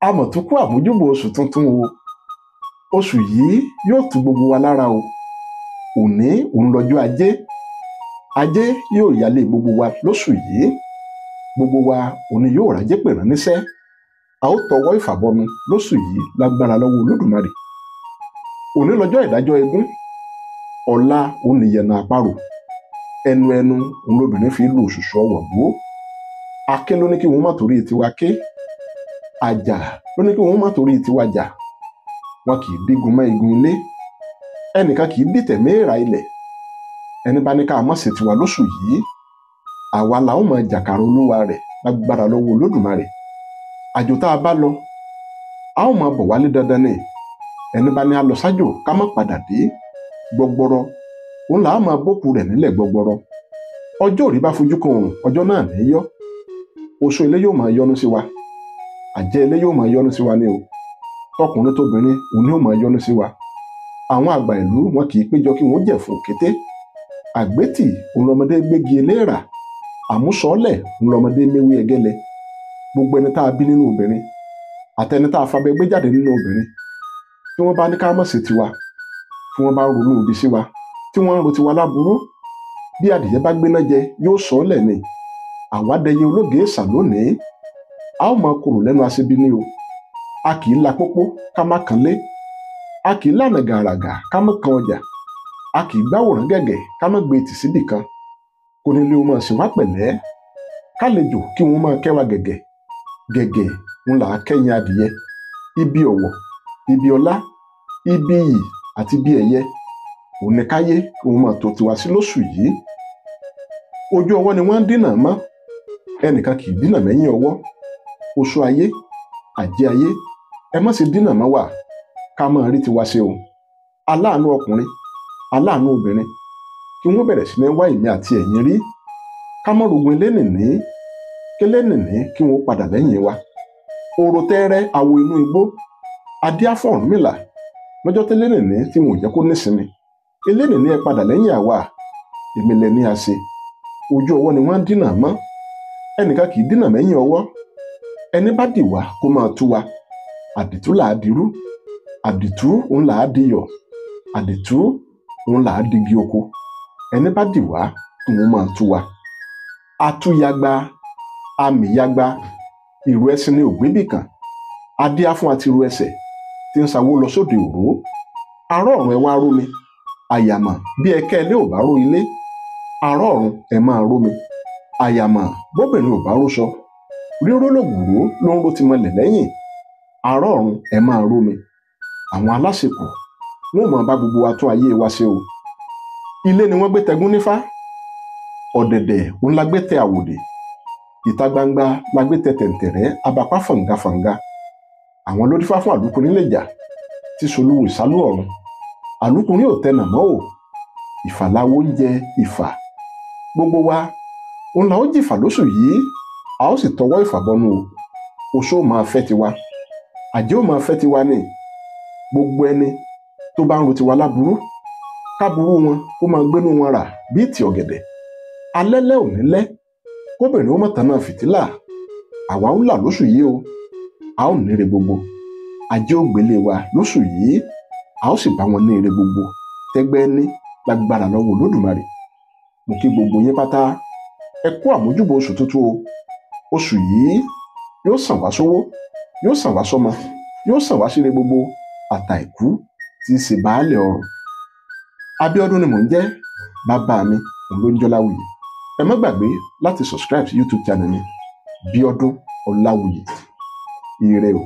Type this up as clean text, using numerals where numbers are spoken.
A mọ̀ tún kú àmójúbò oṣù tuntun o. Oṣù yìí yóò tu gbogbo wa lára o. Òní òun lọ́jọ́ ajé. Ajé yóò yálé gbogbo wa lóṣù yìí. Gbogbo wa òní yóò rájé pè rán níṣẹ́. A ó tọwọ́ ìfàbọnu lóṣù yìí lágbára lọ́wọ́ Olódùmarè. Òní lọ́jọ́ ìdájọ́ eégún. Ọ̀la òun nìyẹnà àparò. Ẹnu ẹnu òun lobìnrin fi lu òṣùṣù ọwọ̀ gbó. Aké ló ní kí wọn má torí tiwa ké. Àjà ló ní kí wọn má torí tiwa jà. Wọn kì í dígun mọ́ igun ilé. Ẹnìkan kì í dìtẹ̀ méèrà ilẹ̀. Ẹni bá ní ká má ṣe tiwa lóṣù yìí, àwa la ó máa jàkàrà olúwa rẹ̀ lágbára lọ́wọ́ Olódùmarè. Àjò tá a bá lọ, a ó máa bọ̀ wálé dandan ni. Ẹni bá ní a lọ sájò ká má padà dé. Gbọgbọrọ òun là á máa bókù rẹ̀ nílẹ̀ gbọgbọrọ. Ọjọ́ òrí bá fojú kan òrùn, ọjọ́ náà ní yọ. Oṣó ilé yóò máa yọ́nú sí wa. Àjẹ́ ilé yóò máa yọ́nú sí wa ní o. Tọkùnrin tóbìnrin òun yóò máa yọ́nú sí wa. Àwọn àgbà ìlú wọn kì í péjọ kí wọn jẹ̀fun òkété. Àgbétì òun lọmọdé gbégi eléèrà. Àmúsọ̀ọ́lẹ̀ òun lọmọdé méwé ẹgẹ́lẹ. Gbogbo ẹni tá a bí nínú obìnrin àtẹni tá a fabẹ gbé jáde nínú obìnrin, tí wọ́n bá ní ká má ṣe tiwa, tí wọ́n bá ń ronú ibi sí wa, tí wọ́n ń ro tiwa láburú, bí adìyẹ bá gbéná jẹ yóò sọ ọ́ lẹ̀ ni. Àwádẹyẹ ológe sà lónìí. A ó máa korò lẹ́nu aṣebi ní o. A kì í la pópó ká má kan lé. A kì í lànà gàràgà ká má kan ọjà. A kì í gbáwòrán gẹ̀gẹ̀ ká má gbé tì síbì kan. Kò ní lè máa ṣe wá pẹ̀lẹ́. Kálejò kí wọ́n máa kẹ́wa gẹ̀gẹ̀. Gẹ̀gẹ̀ ń là á kẹ́yìn adìyẹ. Ibi ọ̀wọ̀, ibi ọlá, ibi iyì àti ibi ẹ̀yẹ òun ni káyé kí wọ́n máa tó tiwa sí lóṣù yìí. Ojú ọwọ́ ni wọ́n ń dínà mọ́. Ẹnìkan kì í dínà mẹ́yìn ọwọ́. Oṣù ayé, àjẹ́ ayé, ẹ má ṣe dínà mọ́ wa, ká máa rí tiwa ṣe o. Aláàánú ọkùnrin, aláàánú obìnrin, kí wọ́n bẹ̀rẹ̀ sí ní wá èmi àti ẹ̀yin rí. Ká má rogun elénìní, kélénìní kí wọ́n padà lẹ́yìn wa. Oró tẹ́rẹ́ awo inú igbó, adíá fún Ọ̀rúnmìlà lọ́jọ́ tẹ́lẹ̀nìní tí wọn ò jẹ́ kó nísinmi. Elénìní ẹ padà lẹ́yìn àwa, èmi lẹ ní a ṣe. Ojú ọwọ́ ni wọ́n ń dínà mọ́. Ẹnìkan kì í dínà mẹ́yìn ọwọ́. Ẹni bá dì wá kó máa tú wa. Àdìtú là á dirú, àdìtú òun là á diyọ̀, àdìtú òun là á digi oko. Ẹni bá dì wá kí wọ́n máa tú wa. Atúyagba, amìyagba, ìrù ẹṣin ni ògbébì kan. Adíá fún àti ìrù ẹsẹ̀ tí ń sawó lọ sóde òró. Arọ́ ọ̀run ẹ wá ró mi. Àyàmọ̀ bí ẹkẹ́ ilé ò bá ró ilé. Arọ́ ọ̀run ẹ máa ró mi. Àyàmọ̀ bóbìnrin ò bá róṣọ. Ríró lògùró ló ń ró ti mọlẹ̀ lẹ́yìn. Arọ́ ọ̀run ẹ máa ró mi. Àwọn aláṣepọ̀ wọn ò máa bá gbogbo wa tún ayé wa ṣe o. Ilé ni wọ́n gbé tẹgún nífá. Ọ̀dẹ̀dẹ̀ òun la gbé tẹ àwòdì. Ìta gbangba la gbé tẹ tẹ̀ǹtẹ̀rẹ́ abapá fọ̀ǹgafọ̀ǹga. Àwọn ló dífá fún àlùkùnrin lè jà tí solúwo ìsálú ọ̀run. Àlùkùnrin ò tẹnà mọ́ o. Ìfàlàwọ̀ ń jẹ ìfà. Gbogbo wa òun là ó jìfà lóṣù yìí. A ó sì tọwọ́ ìfàbọnú o. Oṣó máa fẹ́ tiwa. Àjẹ́ ò máa fẹ́ tiwa ni. Gbogbo ẹni tó bá ń ro tiwa láburú, káburú wọn kó máa gbénú wọn rà bí ìtì ọ̀gẹ̀dẹ̀. Alẹ́lẹ́ ò ní lẹ́, kóbìnrin ó mọ̀ tán náà fìtílà. Àwa ó là lóṣù yìí o. A ó ní ire gbogbo. Ajé ó gbélé wa lóṣù yìí. A ó sì bá wọn ní ire gbogbo. Tẹ́gbẹ́ ní lágbára lọ́wọ́ Olódùmarè. Mo kí gbogbo yín pátá. Ẹ kú àmójúbò oṣù tuntun o. Oṣù yìí yóò sàn wá sówó, yóò sàn wá sọ́mọ, yóò sàn wá síre gbogbo àtàìkú tí í ṣe baálẹ̀ ọrọ̀. Abíọ́dún ni mò ń jẹ́, bàbá mi òun ló ń jẹ́ Ọláwuyì. Ẹ má gbàgbé láti subscribe sí YouTube channel mi, Bíọ́dún Ọláwuyì. Ire o.